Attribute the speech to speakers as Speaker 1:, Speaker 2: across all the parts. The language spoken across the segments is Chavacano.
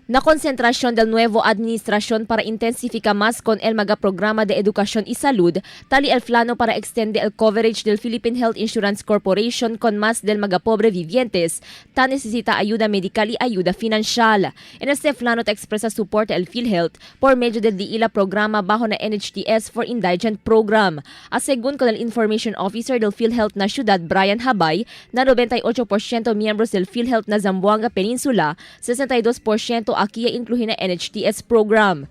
Speaker 1: Na concentración del nuevo administración para intensifica más con el mga programa de educación y salud, tali el plano para extende el coverage del Philippine Health Insurance Corporation con más del mga pobre vivientes, ta necesita ayuda medical y ayuda financial. En este plano ta expresa suporte el PhilHealth por medio del DILA programa bajo na NHTS for Indigent Program. A según con el Information Officer del PhilHealth na Ciudad Brian Habay, na 98% miembros del PhilHealth na Zamboanga Peninsula, 62% aquí incluye na NHTS program.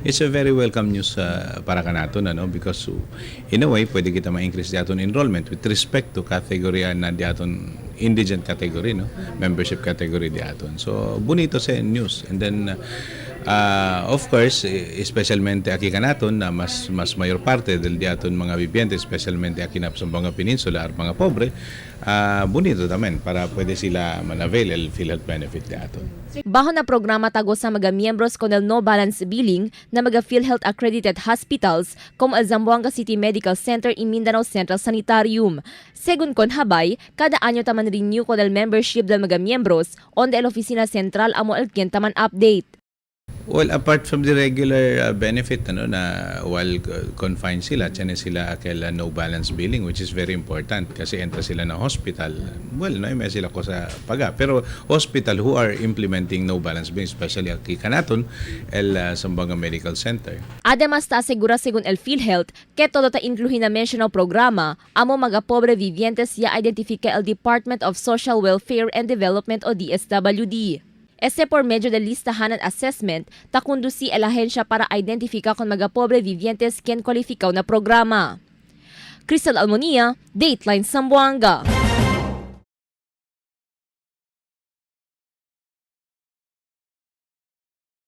Speaker 2: It's a very welcome news para kanaton, ano, because in a way pwede kita ma-increase di aton enrollment with respect to category na di aton indigent category, no, membership category di aton. So bonito sa news, and then of course, especialmente aquí kanaton na mas mayor parte del di aton mga viviente, especialmente aquí na Zamboanga Peninsula, ar mga pobre, bonito tamen para pwede sila man-avail el PhilHealth benefit di aton.
Speaker 1: Bajo na programa tago sa mga miyembros con el no balance billing na mga PhilHealth accredited hospitals como el Zamboanga City Medical Center y Mindanao Central Sanitarium. Según con Habay, cada año taman renew con el membership del mga miyembros onde el oficina central amo el quien taman update.
Speaker 2: Well, apart from the regular benefit, ano, na while confined sila, tiyan sila akel no balance billing, which is very important kasi entra sila na hospital. Well, no may sila ko sa paga. Pero hospital who are implementing no balance billing, especially aki kanaton el Zamboanga Medical Center.
Speaker 1: Además, ta asegura según el PhilHealth que todo ta incluye na mencionado programa, amo mga pobre vivientes ya identifica el Department of Social Welfare and Development o DSWD. Este por medio del listahanan assessment, ta conduci el ahensya para identificar con mga pobre vivientes quien kwalificaw na programa. Crystal Almonia, Dateline Zamboanga.